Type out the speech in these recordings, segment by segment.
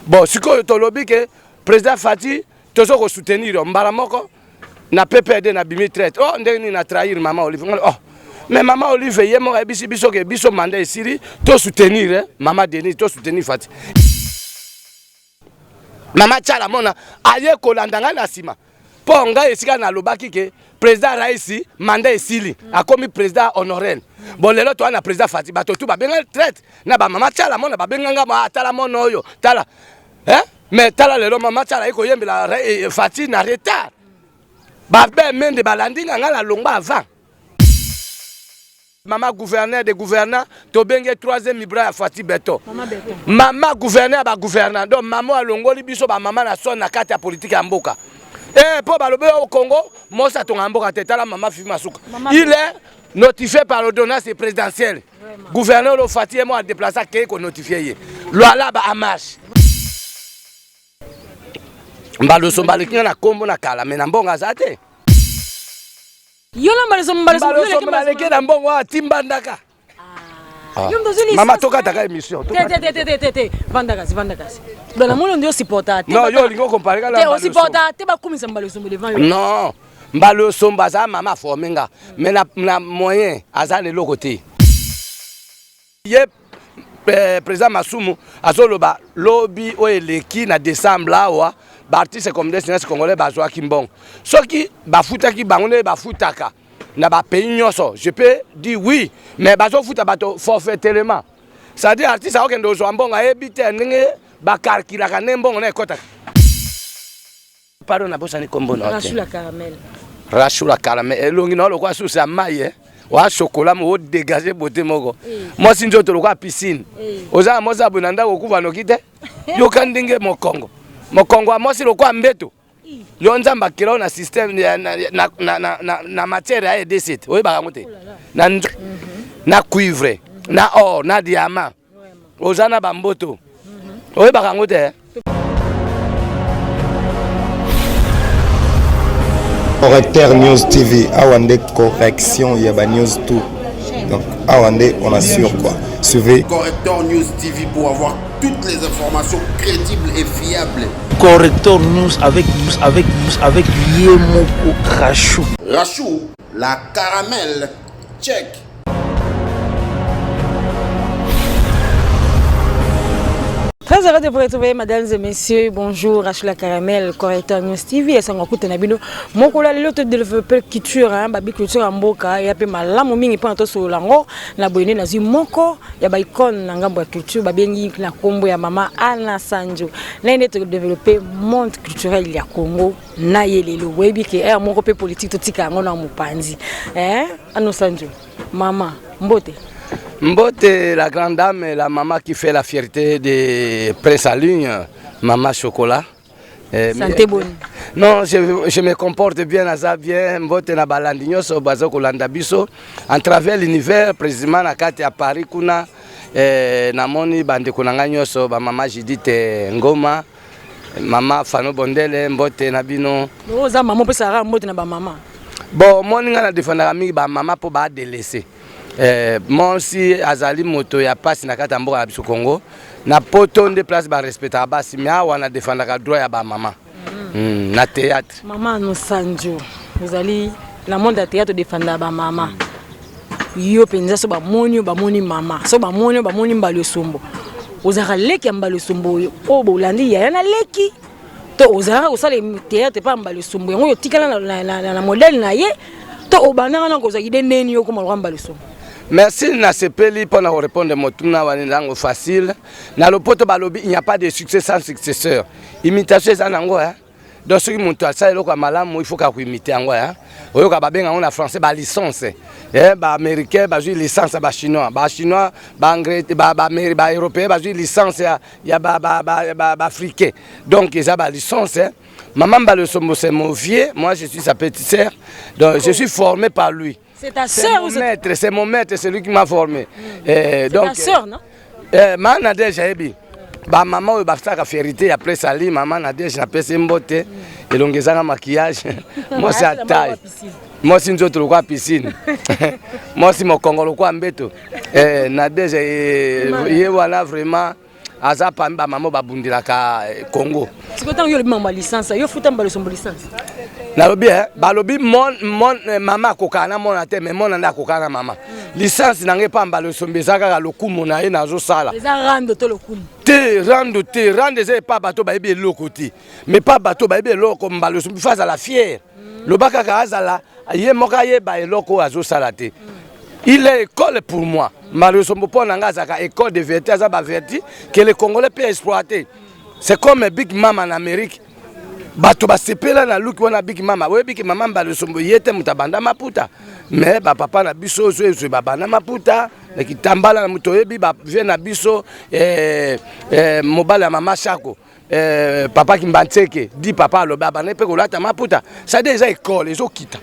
Bon, sikoyo tolobi ke président Fatshi tozo ko soutenir yo mbala moko na PPRD na bimi traite. Oh, ndenge nini na trahir mama Olive? Oh, mais mama Olive ye moko ayebisi biso ke biso mandat esili, to soutenir eh, mama Denise, to soutenir Fatshi. Mama Tshala Mona aye kolanda ngai na nsima mpo ngai esika nalobaki ke président Raisi mandat esili, akomi président honoraire. Bon, lelo toza na président Fatshi, bato tu babenga traite na ba mama Tshala Mona, babenga nga ma tala mona oyo tala, hein? Mais tala lelo mama Tshala aye koyembela Fatshi na retard. Babe mende balandi nga, nga nalongwa avant. Mama gouverneur de gouvernant, tobenge troisième ibra ya Fatshi Beton. Mama gouverneur ya ba gouvernant, donc mama alongoli biso ba mama na son na kati ya politique ya mboka. Eh, po balobi au Congo, mosa atonga mboka te, tala mama Fifi Masuka. Il est notifié par l'ordonnance présidentielle. Gouverneur lo Fatshi ye mo a déplacé akei ko notifier ye. Lualaba en marche. Mbaloso mbaleki nga na kombo na kala, mais na mbongo aza te. Yo na mbaloso mbaloso mbaloso mbaleki na mbongo atimbandaka. Ah. Yo ndozo licence. Mama tokataka émission. Te te te te te te. Vanda kasi, vanda kasi. Donc na moni ndio supporter te. Non, yo olingo comparer kala. Te o supporter te ba kumisa mbaloso devant yo. Non. Mbaloso mbaza mama formé nga. Mais na na moyen aza na eloko te. Ye président Masumu azoloba lobi oyo eleki na décembre awa ba artiste comme des cinéastes congolais bazwaki mbongo. Soki bafutaki bango nde bafutaka na ba pays nyonso, je peux dire oui, mais bazofuta bato forfaitairement. C'est-à-dire artiste akokende kozwa mbongo ayebi te ndenge bakalkulaka nde mbongo na ekotaka. Pardon, nabosani kombo na te. Rachou la caramel. Rachou la caramel. Elongi na lokola source ya mai, eh. Wa chocolat mo dégager beauté moko. Mwasi nzoto lokola piscine. Oza na mwasi aboye na ndako okufa noki te. Yoka ndenge mokongo. Mokongo ya mwasi lokola mbeto. Yo nzambe akela na système na na na na na, na matière ya EDC. Oyebaka yango te. Na na cuivre, na or, na diamant. Oza na bamboto. Oyebaka yango te. Correcteur News TV, awa nde correction ya ba news tout. Donc awa nde on assure quoi. Suivez Correcteur News TV pour avoir toutes les informations crédibles et fiables. Correcteur News avec avec avec Yemoko Rachou. Rachou, la caramel. Check. Très heureux de vous retrouver, mesdames et messieurs. Bonjour, Rachel Caramel, Correcteur News TV. Et sango kuta na bino. Mokolo lelo to développer culture, hein, babi culture ya mboka, ya pe malamu mingi pona to solola ngo na boyene nazwi moko ya ba icône na ngambo ya culture babengi na kombo ya mama Anna Sanjo. Na nde to développer monde culturel ya Congo na ye lelo. Boyebi ke eh moko pe politique totika yango na mopanzi. Eh, Anna Sanjo, mama, mbote. Mbote, la grande dame, la maman qui fait la fierté de Prince Ligne, maman Chocolat. Santé bonne. Non, je me comporte bien, naza bien. Mbote na balandi nyonso bazo kolanda biso en travers l'univers, précisément na kati ya Paris kuna. Namoni bandeko na ngai nyonso, ba mama Judith Ngoma, mama Fano Bondele, mbote na bino. Oza mama opesaka mbote na ba mama. Bon, moni ngai na défendaka mingi ba mama po ba délaissé. Monsi azali moto ya pasi na kati ya mboka na biso Congo. Na poto nde place ba respectaka basi, mais awa na défendaka droit ya ba mama. Na théâtre. Mama Nosanjo, ozali na monde ya théâtre défendaka ba mama. Yo penza so bamoni yo bamoni mama, so bamoni yo bamoni Mbali Osombo. Ozalaka leki ya Mbali Osombo oyo oyo bolandi yaya na leki to ozalaka kosala théâtre pa Mbali Osombo yango oyo otikala na modèle na ye to obandaka na kozwa idée ndeni yo okoma lokola Mbali Osombo. Merci nasepeli mpona korépondre motuna wana ndango facile. Na lopoto balobi il n'y a pas de succès sans successeur. Imitation eza nango hein. Donc soki moto asala eloko ya malamu il faut kaka koimite yango hein. Oyoka babenga yango na français ba licence. Eh, ba américain bazwi licence ya ba chinois, ba chinois, ba anglais, ba, ba, ba européen bazwi licence ya, ya ba, ba, ba, ba, ba africain. Donc eza ba licence hein. Maman Mbali Osombo c'est mon vieux, moi je suis sa petite sœur. Donc je suis formé par lui. C'est ta sœur ou c'est maître, c'est mon maître, c'est lui qui m'a formé. C'est ta sœur, non? Ma Nadège ayebi. Ba maman oyo basalaka fierté ya Prince Ali, maman Nadège napesi mbote, elongi ezanga maquillage, mwasi ya taille, mwasi nzoto lokola piscine, mwasi mokongo lokola mbeto. Nadège ye wana vraiment. Aza parmi bamama babundelaka Congo. Sikoyo ntango yo olobi mambo ya licence, yo futa Mbala Osombo licence? Nalobi, balobi mon mama akokaka na mona te, mais mona nde akokaka na mama. Licence na ngai epa Mbala Osombo eza kaka lokumu na ye nazosala. Eza rando to lokumu? Te, rando te. Rando eza epa bato bayebi eloko te, mais pa bato bayebi eloko, Mbala Osombo faut azala fier. Loba kaka azala ye moko, ayeba eloko oyo azosala te. Il est école pour moi, Mbala Osombo. Mpo na ngai azalaka école de vérité, aza baverti que le Congolais peut exploiter. C'est comme Big Mama en Amérique. Bato basepela na luki wana Big Mama. Oyebi ke mama Mbala Osombo, ye te moto abanda maputa, mais bapapa na biso ozo ezwe babanda maputa na kitambala na moto. Oyebi bavie na biso, mobali ya mama Shako, papa Kimbantseke di papa alobi abandaki mpe kolata maputa. C'est-à-dire eza école ezokita.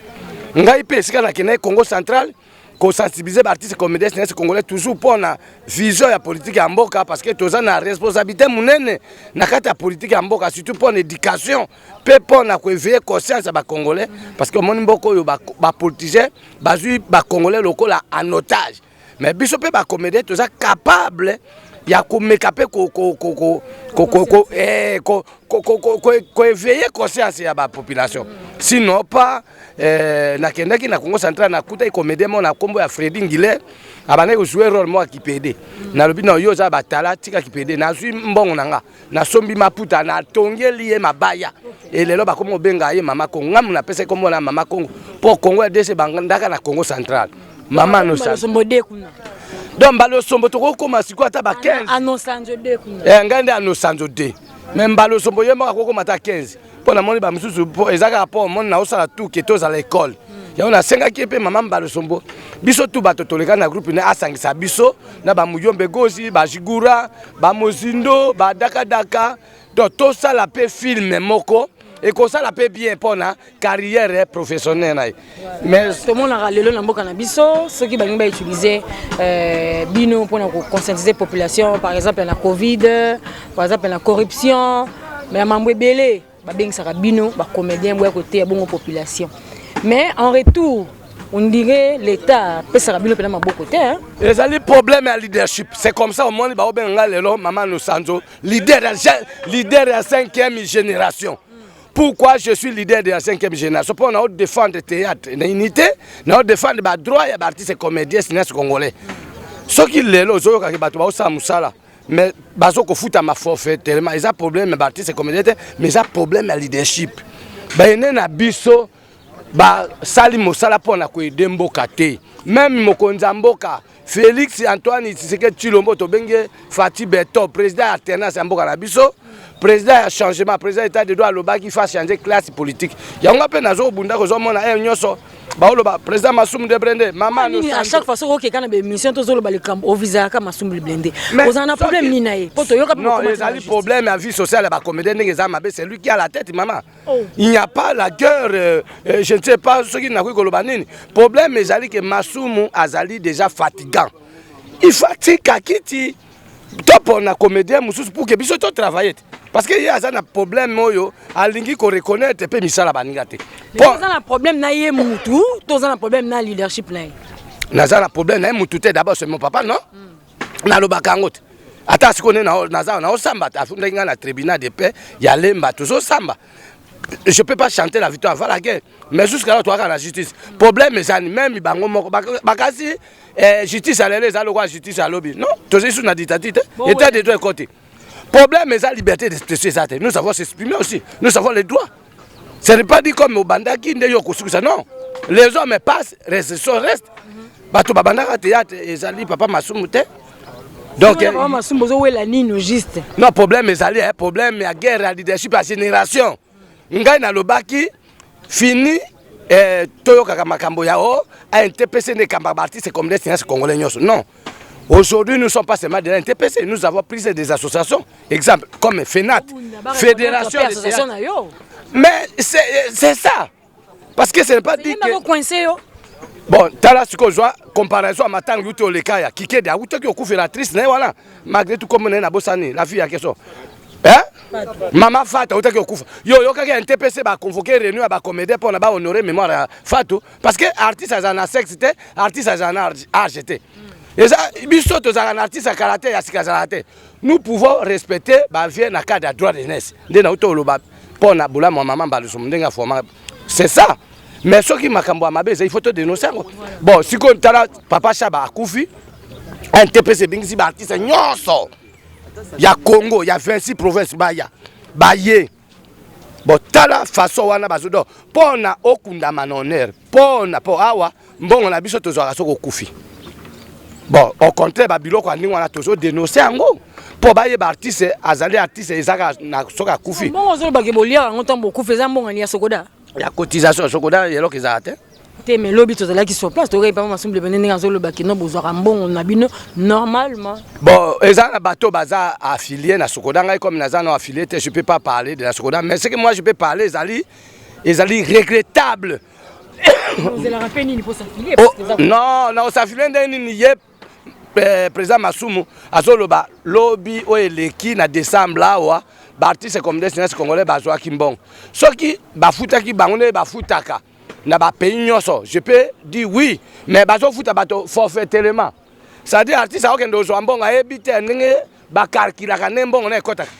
Ngai mpe esika nakendaki Congo Central kosensibiliser baartiste comédien, cinéaste congolais, toujours mpona vision ya politique ya mboka, parce que toza na responsabilité monene na kati ya politique ya mboka, surtout mpona éducation mpe mpona koéveiller conscience ya Bacongolais, parce que omoni mboka oyo, bapoliticien bazwi Bacongolais lokola en otage. Mais biso mpe bacomédien toza capable ya komeka mpe koéveiller conscience ya bapopulation. Sinon pas, nakendaki na Congo Central, nakutaki comédien moko na nkombo ya Fredi Ngile, abandaki kojouer rôle moko ya kipede. Nalobi na yo, oza batala, tika kipede. Nazwi mbongo na nga, nasombi maputa, natongeli ye mabaya. Elelo bakomi kobenga ye Mama Kongo. Ngamu napesaki kombo na Mama Kongo mpo Kongo ya DC bandaka na Congo Central. Mama Osombo de kuna. Donc Mbala Osombo tokokóma sikoyo ata ba 15. Anosanzo de kuna. Ngai nde Anosanzo de, mais Mbala Osombo ye moko akokóma ata 15, mpo namoni bamosusu, mpo eza kaka mpo omoni naosala tu ke tozala ekole. Yango nasengaki ye mpe mama Mbala Osombo, biso tu bato toleka na groupe ne, asangisa biso na bamuyombe gosi, bajigura, bamozindo, badakadaka. Donc tosala mpe film moko, ekosala mpe bien mpona carrière professionnelle na ye. Mais tomonaka lelo na mboka na biso, soki balingi bautiliser bino mpona koconscientiser population, par exemple na Covid, par exemple na corruption, mais ya mambo ebele, babengisaka bino bacomédien boya koteya bongo population. Mais en retour, on dirait l'État apesaka bino mpena maboko te. Ezali problème ya leadership. C'est comme ça omoni baobenga ngai lelo Mama Nosanzo, leader ya cinquième génération. Pourquoi je suis leader de la cinquième génération? Mpo na défendre théâtre na unité, na défendre badroit ya baartiste comédien, cinéaste congolais. Soki lelo ozoyokaki bato baosala mosala, mais bazokofutama forfait tellement, eza problème ya baartiste comédien te, mais eza problème ya leadership. Bayene na biso basali mosala mpo na koaider mboka te. Même mokonzi ya mboka Félix Antoine Tshisekedi Tshilombo, tobengi Fatshi Béton, président ya alternance ya mboka na biso, président ya changement, président État de droit, alobaki faut changer classe politique. Yango mpe nazobunda kozomona ye nyonso baoloba président Masumu de Brende, mama. Nini, à chaque fois soki okeka na baémission, tozoloba likambo, ovizalaka Masumu de Blende. Ozala na problème nini na ye? Mpo toyoka. Non, ezali problème ya vie sociale ya bacomédien ndenge eza mabe. C'est lui qui a la tête, mama. Oh. Il n'y a pas la guerre, je ne sais pas soki nakoki koloba nini. Problème ezali ke Masumu azali déjà fatigant. Il faut atika kiti topona comédien mosusu pour ke biso totravaille te, parce que ye aza na problème oyo alingi koreconnaître mpe misala baninga te. Toza na problème na ye mutu, toza na problème na leadership na ye? Naza na problème na ye mutu te. D'abord, c'est mon papa, non? Nalobaka yango te. Ata sikoyo nde naza naosamba te, afundaki ngai na tribunal de paix ya Lemba, tozosamba. Je peux pas chanter la victoire avant la guerre, mais jusqu'à là toyaka na justice. Problème ezani même bango moko bakasi justice ya lelo eza lokola justice ya lobi. Non, tozali su na dictature te, État de droit ekoti. Problème eza liberté d'expression eza te. Nous savons s'exprimer aussi, nous avons les droits. Ce n'est pas dit comme obandaki nde yo kosukisa. Non, les hommes passent, récession reste. Bato babandaka théâtre ezali papa Masumu te. Donc papa Masumu, ozowela nini juste? Non, problème ezali problème ya guerre ya leadership ya génération. Ngai nalobaki fini, toyokaka makambo ya o ANTPC nde ekambaka baartiste comédien, cinéaste congolais nyonso. Non, aujourd'hui, nous ne sommes pas seulement de la NTPC, nous avons pris des associations, exemple comme FENAT, Fédération de théâtre. Mais c'est ça, parce que ce n'est pas dit que coincé yo. Bon, tala sikoyo, ozwa comparaison ya matango euti oleka ya Kikede, awutaki okufela actrice na ye wana. Malgré tout, kombo na ye nabosani, la fille ya question, hein? Mama Fata autaki okufa. Yo oyokaki ya NTPC baconvoquer réunion ya bacomédien mpona bahonorer mémoire ya Fatu? Parce que artiste azala na sexe te, artiste azala na age te. Eza biso tozalaka na artiste ya kala te, ya sika azalaka te. Nous pouvons respecter bavieux na cadre ya droit d'aînesse, nde nauti oloba mpo na bolamu ya mama Mbalusumu ndenge aforma, c'est ça. Mais soki makambo ya mabe eza, il faut todénonce yango. Bon, sikoyo tala, papa Shaba akufi, NTPC ebengisi baartiste nyonso ya Congo ya 26 province, baya baye. Bon, tala façon wana bazodo mpo na okundama na honneur, mpo na mpo awa mbongo na biso tozwaka soki okufi. Bon, au contraire, babiloko ya ndenge wana tozodénonce yango mpo bayeba artiste azali artiste, ezaka na soki akufi. Mbongo ozolobake boliaka yango ntango bokufi, eza mbongo ya SOCODA? Ya cotisation. SOCODA eloko ezala te. Te, mais lobi tozalaki sur place, tokoki papa Masumu Lebene ndenge azolobaki no, bozwaka mbongo na bino normalement. Bon, eza na bato baza affilié na SOCODA. Ngai comme naza na affilié te, je peux pas parler de la SOCODA, mais ce que moi je peux parler, ezali regrettable. Ozelaka mpe nini mpo s'affilier? Oh, non, na os'affilier ndenge nini? Ye président Masumu azoloba lobi oyo eleki na décembre awa, baartiste comédien cinéaste congolais bazwaki mbongo. Soki bafutaki bango nde bafutaka na bapays nyonso, je peux dire oui, mais bazofuta bato forfaitairement, c'est-à-dire artiste akokende kozwa mbongo, ayebi te ndenge bakalkulaka, nde mbongo na ekɔtaka,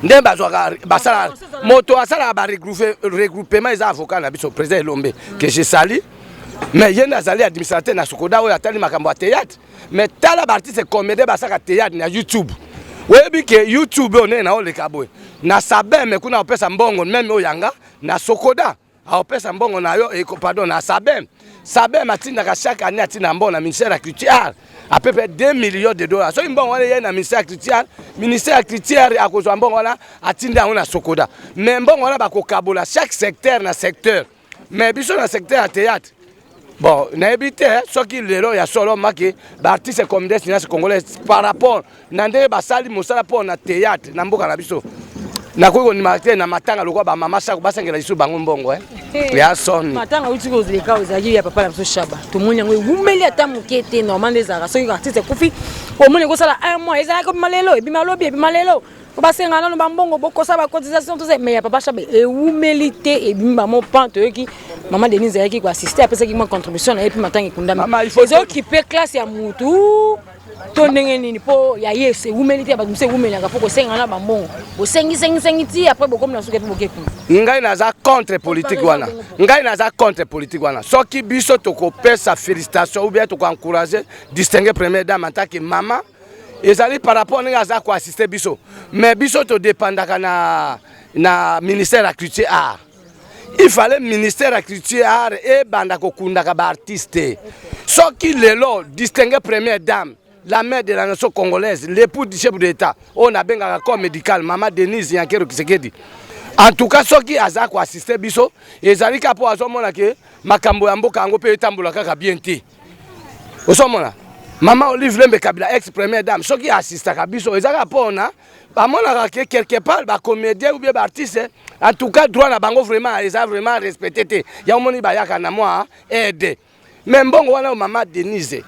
nde bazwaka, basala. Moto asalaka baregroupement eza avocat na biso, président Elombe, que je salue. Mais ye nde azali administrateur na SOCODA oyo atali makambo ya théâtre. Mais tala, baartiste comédien basalaka théâtre na YouTube. Oyebi ke YouTube oyo ndenge naoleka boye na SABEM kuna, opesa mbongo même oyo yanga na SOCODA, aopesa mbongo na yo eko, pardon, na SABEM. SABEM atindaka chaque année, atinda mbongo na ministère ya culture à peu près 2 millions de dollars. Soki mbongo wana eyei na ministère ya culture, ministère ya culture akozwa mbongo wana, atinda yango na SOCODA. Mais mbongo wana bakokabola chaque secteur na secteur. Mais biso na secteur ya théâtre, bon, nayebi te soki lelo ya solo maki baartiste comédien cinéaste congolais, par rapport na ndenge basali mosala mpo na théâtre na mboka na biso, nakoki kondima te na matanga lokola bamama Sako basangela lisusu bango mbongo ya soni. Matanga uti kozaleka, ozalaki ya papa na biso Shaba, tomoni yango ewumeli ata moke te. Normal nde ezalaka, soki artiste ekufi, omoni ekosala un mois, ezalaki ebima lelo, ebima lobi, ebima lelo, po basenga nano bambongo, bokosa bacotisation tosa. Mais ya papa Shaba ewumeli te, ebimi bamo pan. Toyoki mama Denise ayaki koassiste, apesaki mwa contribution na ye, mpe matanga ekundami. Ezokipe classe ya mutu to ndenge nini? Mpo ya ye ewumeli te, ya bato mosusu ewumelaka, mpo kosenga na bambongo, bosengisengisengi ti après bokomi na suka, mpe boke kuna. Ngai naza contre politique wana, ngai naza contre politique wana. Soki biso tokopesa félicitation ou bien tokoencourage distingué première dame en tant que mama, ezali par rapport ndenge aza koassiste biso. Mais biso todépendaka na ministère ya culture art. Il fallait ministère ya culture art ebanda kokundaka baartiste. Soki lelo distingué première dame, la mère de la nation congolaise, l'époux du chef de l'État, oyo nabengaka corps médical, mama Denise Nyakeru Tshisekedi, en tout cas soki aza koassiste biso, ezali kaka mpo azomona ke makambo ya mboka yango mpe etambola kaka bien te. Ozomona mama Olive Lembe Kabila, ex première dame, soki assistaka biso, eza kaka mpona bamonaka ke quelque part bacomédien ou bien baartiste, en tout cas droit na bango vraiment eza vraiment respecté te. Yango moni bayaka na mwa aide. Mais mbongo wana oyo mama Denise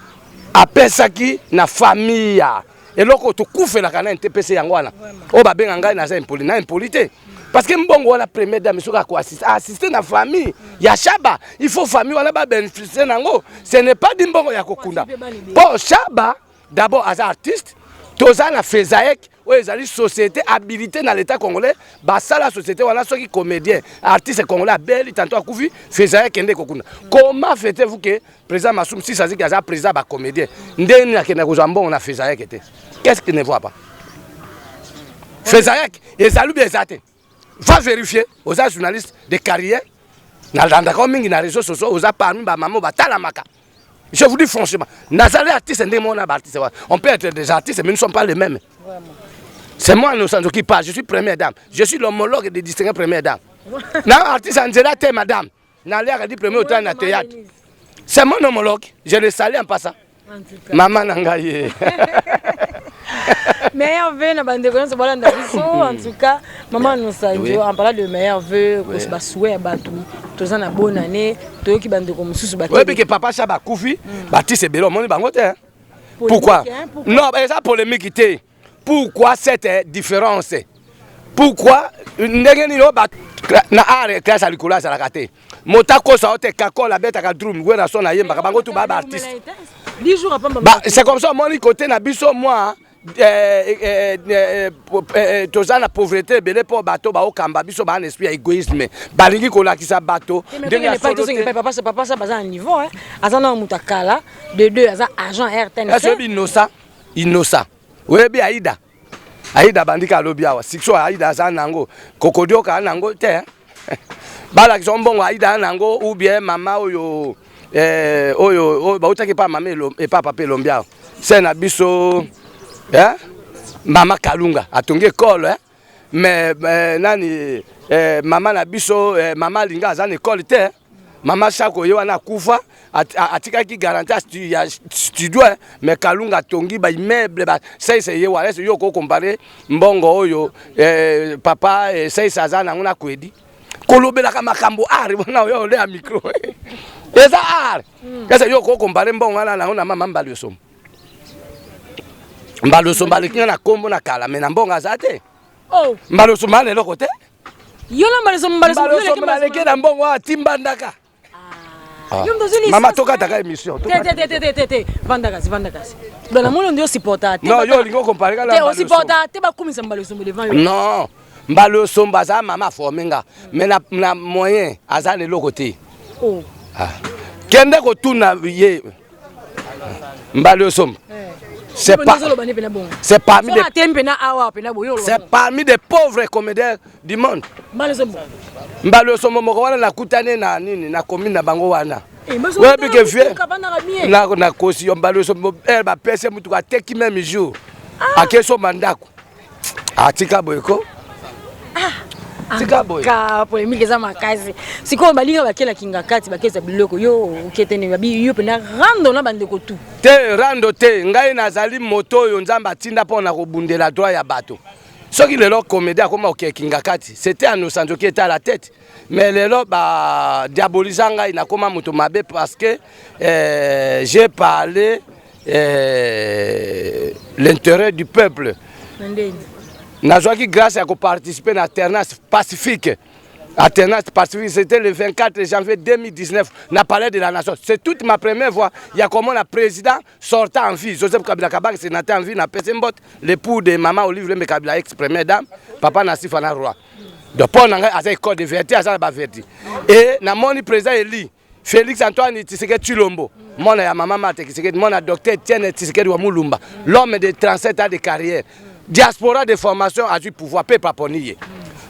apesaki na famille ya eloko tokufelaka na NTPC, yango wana oyo babenga ngai naza impoli. Na impoli te, parce que mbongo wana, première dame soki akoassiste, assiste na famille ya Shaba, il faut famille wana babénéficie nango. Ce n'est pas di mbongo ya kokunda, mpo Shaba d'abord aza artiste. Toza na FESAEC oyo ezali société habilité na l'État congolais. Basala société wana, soki comédien, artiste congolais abeli, tantôt akufi, FESAEC kende kokunda. Comment faites-vous que président Masumu si aziki aza président bacomédien, ndenge nini akende kozwa mbongo na FESAEC te? Qu'est-ce qui ne voit pas? FESAEC ezali bien, eza te? Va vérifier. Oza journaliste de carrière, nalandaka mingi na réseaux sociaux, oza parmi bamama batalamaka. Je vous dis franchement, nazali artiste ndenge moko na baartiste wana. On peut être des artistes, mais nous ne sommes pas les mêmes. C'est moi Nosanzo qui parle, je suis première dame, je suis l'homologue de distingué première dame. Na artiste ya nzela te, madame. Naliaka di premier otali na théâtre. C'est mon homologue, je le salue en passant, mama na ngai ye. Meilleur vœu na bandeko nyonso balanda biso. En tout cas, mama Nosanjo, oui. En parlant de meilleur vœu, oui. Basouhait ya bato, toza na bonne année. Toyoki bandeko mosusu. Oyebi ke papa Shaba akufi, batise ebele omoni bango te. Pourquoi? Non, eza polémique te. Pourquoi cette différence? Pourquoi? Ndenge nini oyo na art, classe ya likolo azalaka te? Moto akosa yo te. Kakola abetaka drum, Werrason ayembaka, bango tu baa baartiste. 10 jours apamba. Ba, c'est comme ça omoni côté na biso moi eh, eh, eh, eh, toza na pauvreté ebele mpo bato baokamba biso baa na esprit ya égoïsme, balingi kolakisa bato ndenge ya solo te. Papa, papa sa baza na niveau, hein. Aza na moto akala de deux, aza agent RTNC. Oyebi Innocent? Innocent, oyebi Aida? Aida bandika alobi awa succès Aida aza nango, kokodioka nango te. Balakisa mbongo Aida aza nango, ou bien mama oyo oyo oyo bautaki epa mama epa papa Elombi awa se na biso, eh? Mama Kalunga atongi ekole, eh? Mais nani, mama na biso, mama Alinga aza na ekole te. Mama Shako ye wana akufa, atikaki garantie ya studio, mais Kalunga atongi baimmeuble basaisa ye wana. Ese yo okocomparer mbongo oyo papa saisa aza nango na kwedi kolobelaka makambo art wana oyo ole ya micro eza art? Ese yo okocomparer mbongo wana nango na mama Mbali Osombo? Mbali Osombo aleki nga na kombo na kala, mais na mbongo aza te. Oh. Mbali Osombo ana eloko te. Yo na Mbali Osombo, Mbali Osombo aleki na mbongo atimbandaka. Mama, tokataka émission. Te, te, te, te, te, te, vanda kasi, vanda kasi. Donc namoni ondi osupporta te. Non, yo olingi ocomparer kaka. Te, osupporta te bakumisa Mbali Osombo devant yo. Non, Mbali Osombo aza mama aforme nga, mais na moyen aza na eloko te. Oh. Ah. Kende kotuna ye Mbali Osombo. C'est pas, c'est parmi des pauvres comédiens du monde. Mbali Osombo moko wana nakutani na nini na commune na bango wana. Oyebi ke vie nakosi yo, Mbali Osombo bapesi mutuka, ateki même jour, akesomba ndako, atika boye ko tika boye. Ka polémique eza makasi. Sikoyo balinga bakelaki nga kati bakeza biloko, yo oketene babi yo mpena rando na bandeko tu. Te, rando te. Ngai nazali moto oyo Nzambe atinda mpo na kobundela droit ya bato. Soki lelo comédie akoma okekinga kati, c'était Anosanzo qui était à la tête, mais lelo badiabolisa ngai, nakoma moto mabe parce que j'ai parlé l'intérêt du peuple. Nazwaki grâce ya koparticiper na alternance pacifique. Alternance pacifique, c'était le 24 janvier 2019 na Palais de la Nation. C'est toute ma première fois ya komona président sortant en vie, Joseph Kabila Kabange, sénateur en vie. Napesi mbote l'époux de mama Olive Lembe Kabila, ex première dame, papa Nasifa na roi. Donc mpo na ngai aza école de vertu, aza na bavertu. Et namoni président eli Félix Antoine Tshisekedi Tshilombo, mwana ya mama Marthe Tshisekedi, mwana docteur Etienne Tshisekedi wa Mulumba, l'homme de 37 ans de carrière, diaspora de formation, azwi pouvoir mpe paponi ye.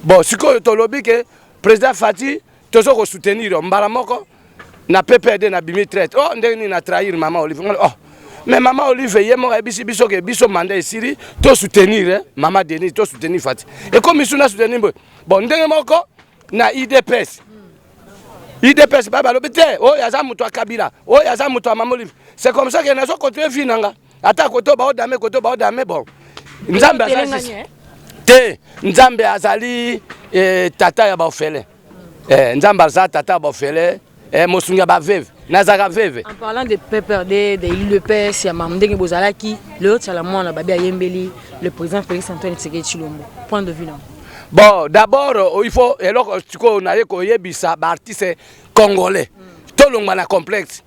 Bon, sikoyo tolobi ke président Fati tozo kosoutenir yo mbala moko na PPRD na bimi traite. Oh, ndenge nini na trahir mama Olive? Oh, mais mama Olive ye moko ayebisi biso ke biso mandat esili, tosoutenir, eh, mama Denise, tosoutenir Fati. Ekomi su na soutenir boye. Bon, ndenge moko na UDPS. UDPS ba balobi te oyo aza moto ya Kabila, oyo aza moto ya mama Olive. C'est comme ça ke nazo continuer vie na nga, ata koto baodame, koto baodame. Bon, Nzambe aza te, Nzambe azali tata ya baorphelin. Nzambe aza tata ya baorphelin, mosungi ya baveuve. Nazalaka veuve. En parlant de PPRD, de l'UDPS ya mamu ndenge bozalaki, lelo Tiala Mwana babi ayembeli le président Félix Antoine Tshisekedi Tshilombo, point de vue nango? Bon, d'abord il faut eloko sikoyo naye koyebisa baartiste congolais, tolongwa na complexe,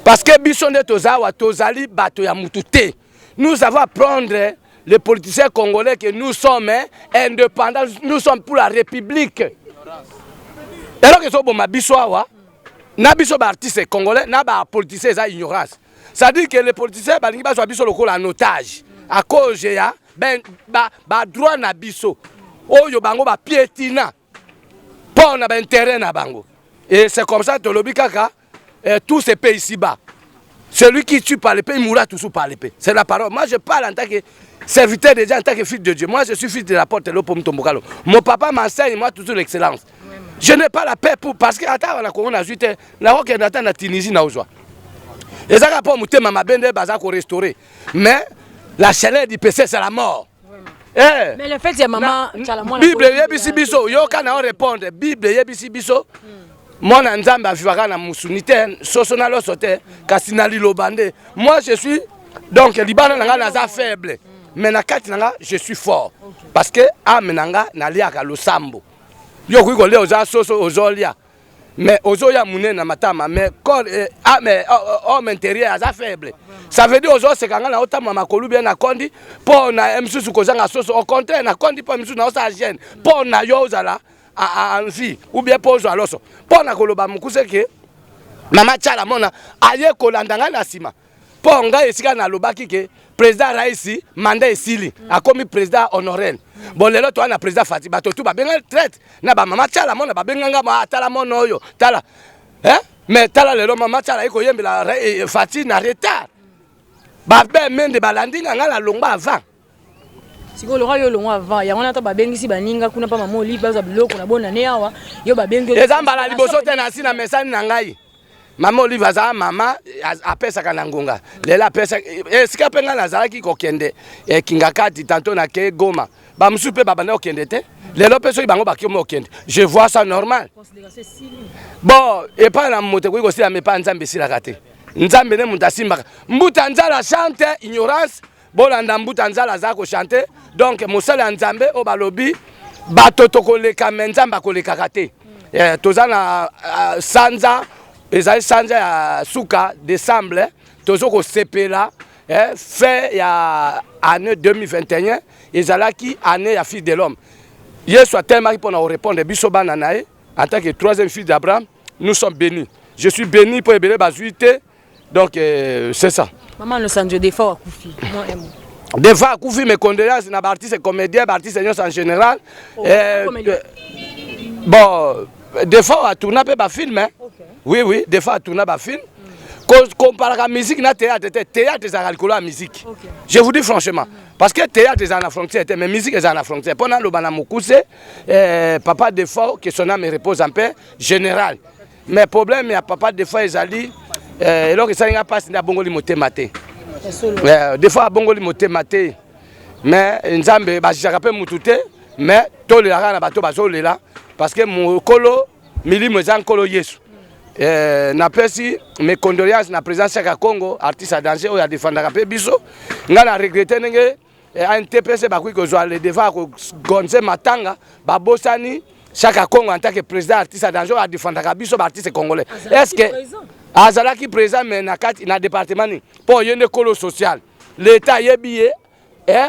parce que biso nde toza awa, tozali bato ya mutu te. Nous avons à prendre les politiciens congolais que nous sommes indépendants, nous sommes pour la République. Eloko ezoboma biso awa na biso baartiste congolais na bapoliticien eza ignorance. C'est-à-dire que les politiciens balingi bazwa biso lokola en otage à cause ya badroit na biso oyo bango bapiétina mpo na baintérêt na bango. Et c'est comme ça tolobi kaka tout se paie ici-bas. Celui qui tue par l'épée, il mourra toujours par l'épée. C'est la parole. Moi, je parle en tant que serviteur de Dieu, en tant que fils de Dieu. Moi, je suis fils de l'apôtre Lopo Mtombokalo. Mon papa m'enseigne, moi, toujours l'excellence. Je n'ai pas la paix pour. Parce que, attends, on a Congo, na okende ata na Tunisie na ozwa. Ezaka mpo motema mabe nde baza korestaurer. Mais la chaleur du péché, c'est la mort. Eh. Mais le fait ya mama Tshala Mwana Bible eyebisi biso, yoka na répondre. Bible eyebisi biso, mwana Nzambe avivaka na musuni te, soso na loso te, kasi na liloba nde. Moi, je suis donc libanda na nga naza faible, mais na kati na nga je suis fort, parce que âme na nga naliaka losambo. Yo okoki kolia, oza soso, ozolia. Mais ozoya monene na matama, mais corps, ah, mais homme intérieur aza faible. Ça veut dire ozoseka ngai na otambwa makolo bien, nakondi mpo na mosusu kozanga soso. Au contraire, nakondi mpo mosusu naosala jeûne mpo na yo ozala en vie ou bien mpo ozwa loso. Mpo na koloba mokuse ke mama Tiala Mona aye kolanda ngai na nsima, mpo ngai esika nalobaki ke président Raisi mandat esili, akomi président honoraire. Bon, lelo toza na président Fati. Bato tu babenga traître na bamama Tiala Mona, babenganga tala mona oyo, tala, eh? Mais tala lelo, mama Tiala aye koyembela Fati na retard. Babe mende balandi nga, ngai nalongwa avant. Sikoyo loka yo olongwa avant, yango wana ata babengisi baninga kuna mpa mama Olive, bazwa biloko na bonane awa, yo babengi. Eza mbala liboso te. Na nsi na mesani na ngai, mama Olive azala mama apesaka na ngonga. Lelo apesa esika mpe ngai nazalaki kokende Kingakati, tantôt nake Goma. Bamosusu mpe babanda kokende te. Lelo mpe soki bango bakiomi kokende, je vois ça normal. Bon, epai na moto ekoki kosilama, epai Nzambe esilaka te. Nzambe nde moto asimbaka. Mbuta Nzala chante ignorance. Bolanda Mbuta Nzala aza kochante. Donc mosala ya Nzambe oyo balobi bato tokoleka, me Nzambe akolekaka te. Toza na sanza, ezali sanza ya suka, décembre. Tozo kosepela fin ya année 2021. Ezalaki année ya Fils de l'homme. Yesu atelemaki mpona korépondre biso bana na ye en tant que troisième fils d'Abraham. Nous sommes bénis, je suis béni mpo ebele bazwi te. Donc c'est ça. Mama Losanjo, Defao akufi. Defao akufi, mes condoléances na baartiste comédien, baartiste nyonso en général. Oh, bon, Defao atourna mpe bafilm, hein? Okay. Oui, Defao atourna bafilm. Comparaka musique na théâtre te. Théâtre ezalaka likolo ya musique, je vous dis franchement, parce que théâtre ezala na frontière te, mais musique ezala na frontière. Mpo naloba na mokuse, papa Defao, que son âme repose en paix, général. Mais problème ya papa Defao ezali eloko esali nga mpasi nde abongoli motema te. Defao abongoli motema te, mais Nzambe bazisaka mpe mutu te. Mais tolelaka na bato bazolela, parce que mokolo milimo eza Nkolo Yesu. Napesi mes condoléances na président Chaka Congo, artiste à danger oyo adefendaka mpe biso. Ngai na regrette ndenge ANTPC bakoki kozwa le devant ya kogonze matanga, babosani Chaka Congo en tant que président artiste à danger oyo adefendaka biso baartiste congolais. Est ce que azalaki président? Mais na kati na département nini? Mpo ye nde kolo social, l'État ayebi ye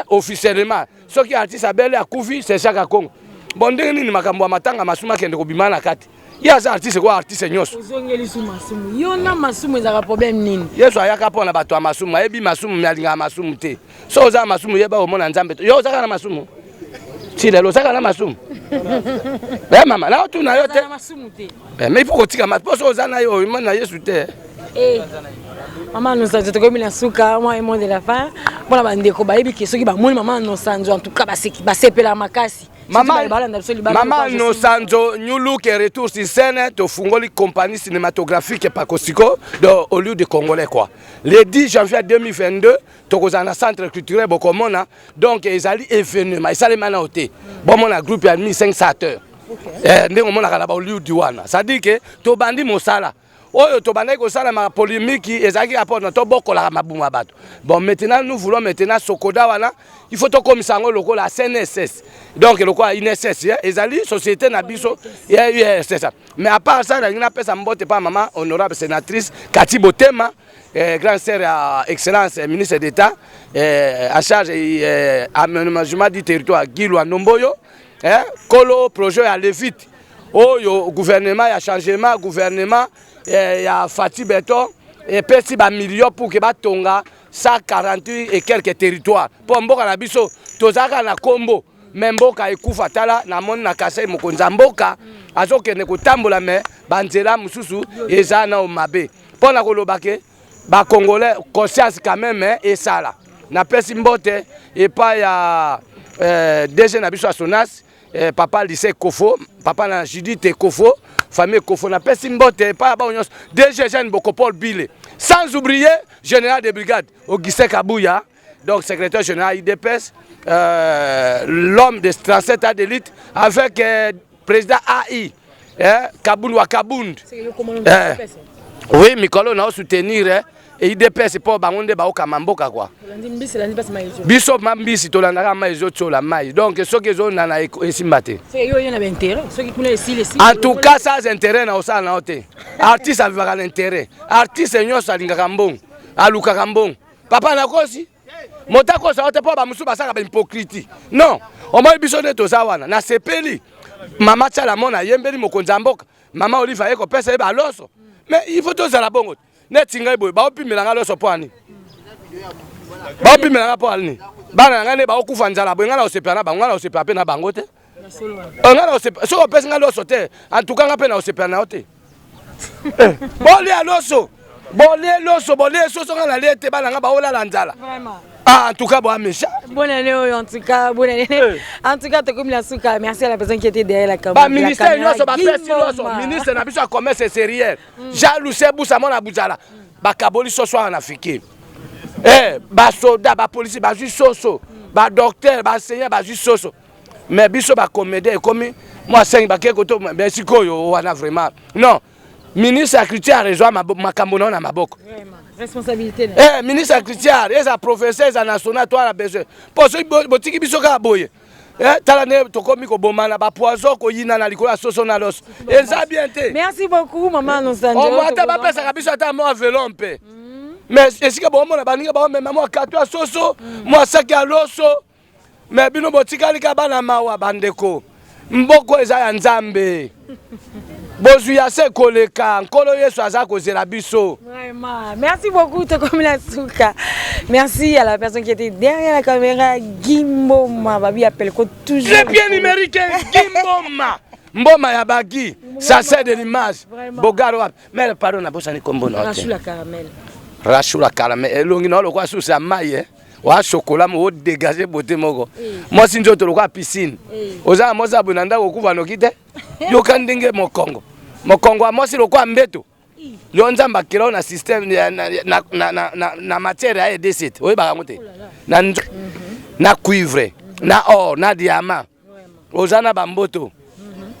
officiellement. Soki artiste abele, akufi, c'est Chaka Congo. Bon, ndenge nini makambo ya matanga Masumu akende kobima na kati? Ye aza artiste kwa artiste nyonso. Ozongeli su Masumu. Yo na Masumu ezalaka problème nini? Yesu ayaka mpo na bato ya masumu. Ayebi masumu, me alingaka masumu te. So oza na masumu, yeba omona Nzambe te. Yo ozaka na masumu ti lelo, ozaka na masumu. Mama, naotuna yo te. Mais il faut kotika mpo so oza na yo omona Yesu te. Mama Nosanzo, tokomi na suka. Mwa mot de la fin mpona bandeko bayebi ke soki bamoni mama Nosanzo, en tout cas basepela makasi. Mama Nosanzo, new look et retour sur scène. Tofungoli compagnie cinématographique Pakosiko de Hollywood congolais quoi. Le 10 janvier 2022, tokozala na centre culturel. Bokomona, donc ezali événement esalema nao te. Bomona groupe ya 1500 acteurs, ndenge omonaka na bahollywood wana. C'est-à-dire ke tobandi mosala oyo tobandaki kosalama polémique, ezalaki rapport na tobokolaka mabumu ya bato. Bon, maintenant nous voulons maintenant Sokoda wana, il faut tokomisa yango lokola CNSS, donc lokola INSS ezali société na biso, c'est ça. Mais à part ça, nalingi napesa mbote pa mama honorable sénatrice Kati Botema, grande sœur ya excellence ministre d'État en charge aménagement du territoire, Gilwa Nomboyo, kolo projet ya Levite oyo gouvernement ya changement, gouvernement ya Fati Beton epesi bamillion pour ke batonga 148 et quelques territoires, mpo mboka na biso tozalaka na kombo, me mboka ekufa. Tala, namoni na Kasai, mokonzi ya mboka azokende kotambola, me banzela mosusu eza nao mabe. Mpo na koloba ke bacongolais, conscience quand même esala. Napesi mbote epai ya DG na biso ya Sonas, papa Lycée Kofo, papa na Judith Kofo, famille Kofo. Napesi mbote epai ya bango nyonso, DG Jeanne Bokopol Bile, sans oublier général de brigade Augustin Kabouya, donc secrétaire général UDPS, l'homme de 37 ans d'élite avec président AI, Kabund wa Kabund. Oui, mikolo na soutenir. Udps mpo bango nde baokama mboka kua. Biso ma mbisi tolandaka mai ezotiola mai, donc soki ezonana esimba te. En tout cas, sans intérêt na osala na yo te. Artiste avivaka na intérêt. Artiste nyonso alingaka mbongo, alukaka mbongo. Papa, nakosi moto akosa yo te mpo bamosusu basalaka bahypocrite. Non, omoi biso nde toza wana. Nasepeli mama Tiala mona ayembeli mokonzi ya mboka, mama Olive aye kopesa ye baloso. Mais il faut tozala bongo. Neti ngai boye, baopimela ngai loso mpo ani? Baopimela ngai mpo ani? Bana na ngai nde baokufa nzala boye, ngai na osepela na bango? Ngai na osepela mpe na bango te. Ngai na osepela soki opesi ngai loso te. En tout cas, ngai mpe na osepela na yo te. Bolia loso, bolie loso, bolie soso, ngai nalie te, bana ngai baolala nzala. Ah, en tout cas, bon, méchant. Bonne année, en tout cas, bonne année. En tout cas, tokomi na suka. Merci à la personne qui était derrière la caméra. Ba ministère nyonso bapesi loso. Ministre na biso ya commerce extérieur, Jean Lucien Busa mona Buzala, bakaboli soso awa na Fikiri. Basoda, bapolisi bazwi soso, badocteur, baenseignant bazwi soso. Mais biso bacomédien ekomi mwa 5 bakei koto. Mais sikoyo wana vraiment non. Ministre ya culture arezwa makambo na yo na maboko. Responsabilité. Ministre ya culture, eza professeur, eza national, to ala besoin mpo soki botiki biso kaka boye, tala nde tokomi kobomana, bapoison, koyina na likolo ya soso na loso, eza bien te. Merci beaucoup, mama Nosanjo. Omo ata bapesaka biso ata mwa velo mpe, mais esika bomona baninga baomema mwa kato ya soso, mwa saki ya loso, mais bino botikali ka bana. Mawa bandeko, mboko eza ya Nzambe, bozwi ya se koleka. Nkolo Yesu aza kozela biso. Vraiment. Merci beaucoup, tokomi na suka. Merci à la personne qui était derrière la caméra, Gimboma. Babi appelle toujours. Très bien numérique, Gimboma. Mboma ya bagi, ça c'est de l'image. Bogaro wapi? Mais pardon, nabosani kombo na. Rachou la caramel. Rachou la caramel. Elongi na lokola susu ya mai, eh. Wa chocolat mo dégagé beauté moko. Mwasi nzoto lokola piscine. Oza mwasi aboye na ndako, okufa noki te. Yoka ndenge mokongo. Mokongo ya mwasi lokola mbeto. Yo Nzambe akela na système na, na, na, na, na, na matière ya EDC, oyebaka yango te, na, na cuivre, na or, na diamant, oza na bamboto,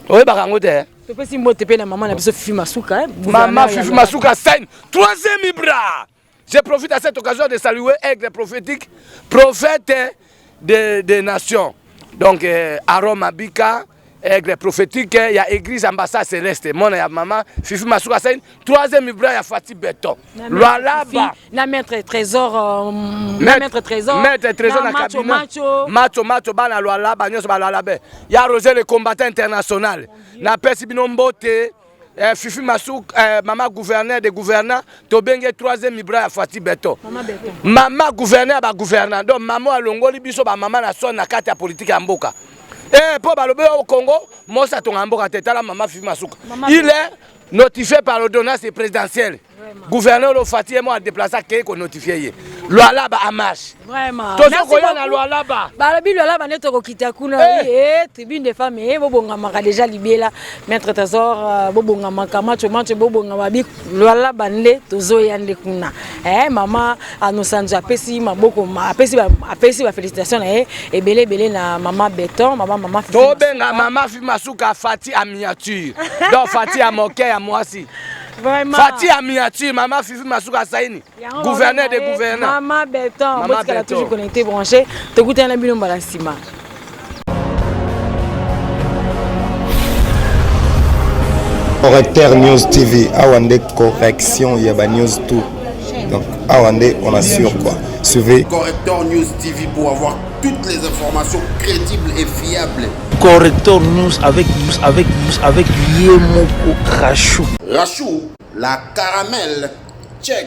oyebaka yango te. Topesi mbote mpe na mama na biso Fifi Masuka. Mama Fifi Masuka scène troisième ibra. Je profite à cette occasion de saluer Aigle prophétique, prophète des nations, donc Aaron Mabika, aigle prophétique ya église Ambassade Céleste, mwana ya mama Fifi Masuka Saine, troisième ibra ya Fati Beton, Lwalaba. Na maître Trésor, na maître Trésor. Maître Trésor na macho. Cabinet. Macho. Macho, macho, bana Lwalaba nyonso, balwalaba ya Roger le combattant international, napesi bino mbote. Fifi Masuk, mama gouverneur de gouvernant, tobenge troisième ibra ya Fati Beton. Mama Beton. Mama gouverneur ya bagouvernant, donc mama alongoli biso bamama na soni na kati ya politike ya mboka. Mpo balobi au Congo mosi atonga mboka te. Tala mama Fifi Masuka, il est notifié par l'ordonnance présidentielle. Gouverneur oyo Fati ye mo adéplace, akei konotifie ye Lwalaba en marche. Vraiment. Tozokoya na Lwalaba. Balobi Lwalaba nde tokokita kuna. E tribune des femmes e bobongamaka déjà libela. Maître Trésor, bobongamaka, macho macho bobongama bi Lwalaba nde tozoya nde kuna. Mama Anosanzo apesi maboko, apesi ba félicitation na ye ebele ebele na mama Beton, mama Fifi. Tobenga mama Fifi Masuka Fati ya miniature, donc Fati ya moke ya mwasi. Vraiment. Fati ya miniature, mama Fifi Masuka Saini, Yango gouverneur de babenga ye gouvernant. Mama Beton. Mama Botikala Beton. toujours connecté, branché. Tokutana na bino mbala nsima. Correcteur News TV, awa nde correction ya ba news tout. Donc awa nde on assure quoi. Suivez. Correcteur News TV pour avoir toutes les informations crédibles et fiables. Corrector News avec ye moko Rachou. Rachou, la caramel. Check.